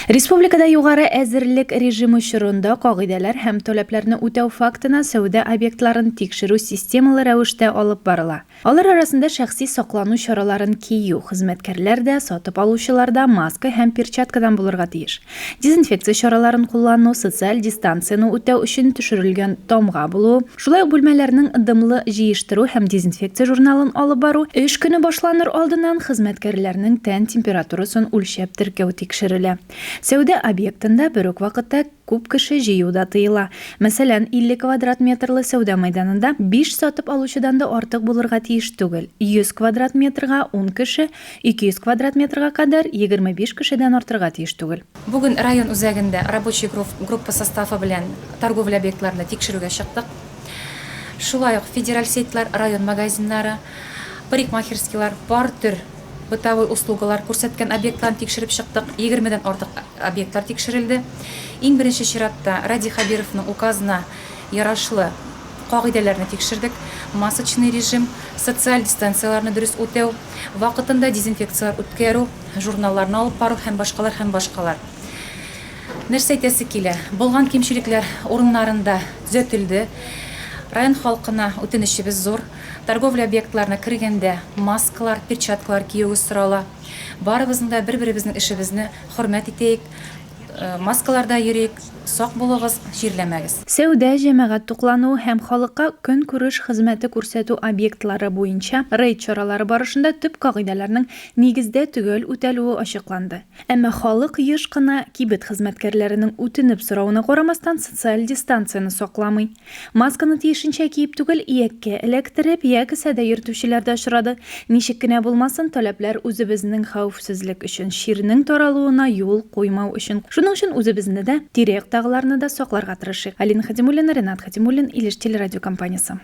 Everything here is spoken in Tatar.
Республикада югары әзерлек режимы чорында кагыйдәләр һәм таләпләрне үтәү фактына сәүдә объектларын тикшерү системалы рәвештә алып барыла. Алар арасында шәхси саклану чараларын кию, хезмәткәрләр дә, сатып алучылар да маска һәм перчаткадан булырга тиеш. Дезинфекция чараларын куллану, социаль дистанцияне үтәү өчен төшерелгән тамга булуы, Шулай ук бүлмәләрнең дымлы җыештыру һәм дезинфекция журналын алып бару, эш көне башланыр алдыннан хезмәткәрләрнең тән температурасын үлчәп теркәү тикшерелә. Сәүдә объектында бер үк вакытта күп кеше җыю да тыела. Мәсәлән, 50 квадрат метрлы сәүдә мәйданында биш сатып алучыдан да артык булырга тиеш түгел, 100 квадрат метрга, ун кеше, 200 квадрат метрга кадәр, 25 кешедән артырга тиеш түгел. Бүген район үзәгендә рабочий группа составы белән торговля объектларында тикшерүгә чыктык. Шулай ук федераль сетьлар, район магазиннары, парикмахерскийлар, бар төр бытовой услугалар күрсәткән объектларны тикшереп чыктык. Егермедән артык объектлар тикшерелде. Иң беренче чиратта Радий Хәбировның указына ярашлы кагыйдәләрне тикшердек, масочный режим, социаль дистанцияләрне дөрес үтәү, вакытында дезинфекцияләр үткәрү, журналларны алып бару һәм башкалар һәм башкалар. Нәрсә әйтәсе килә? Булган кимчелекләр урыннарында төзәтелде. Район халкына үтенечебез зур. Торговля объектларына кергәндә маскалар, перчаткалар киюегез сорала. Барыбызның да бер-беребезнең эшебезне хөрмәт итәек, маскаларда йөрик, сак булыгыз, чирләмәгез. Сәүдә, җәмәгать туклануы һәм халыкка көнкүреш хезмәте күрсәтү объектлары буенча рейд чаралары барышында төп кагыйдәләрнең нигездә төгәл үтәлүе ачыкланды. Әмма халык еш кына, кибет хезмәткәрләренең үтенеп соравына карамастан, социаль дистанцияне сакламый. Масканы тиешенчә киеп түгел, ияккә эләктереп, я кесәдә йөртүчеләр дә очрады. Ничек кенә булмасын, таләпләр үзебезнең хәвефсезлек өчен, чирнең таралуына юл куймау өчен. Шуның өчен үзебезне дә, тирә-яктагыларны да сакларга тырышыйк. Алина Хәтимуллина, Ренат Хәтимуллин, Илеш телерадиокомпаниясе.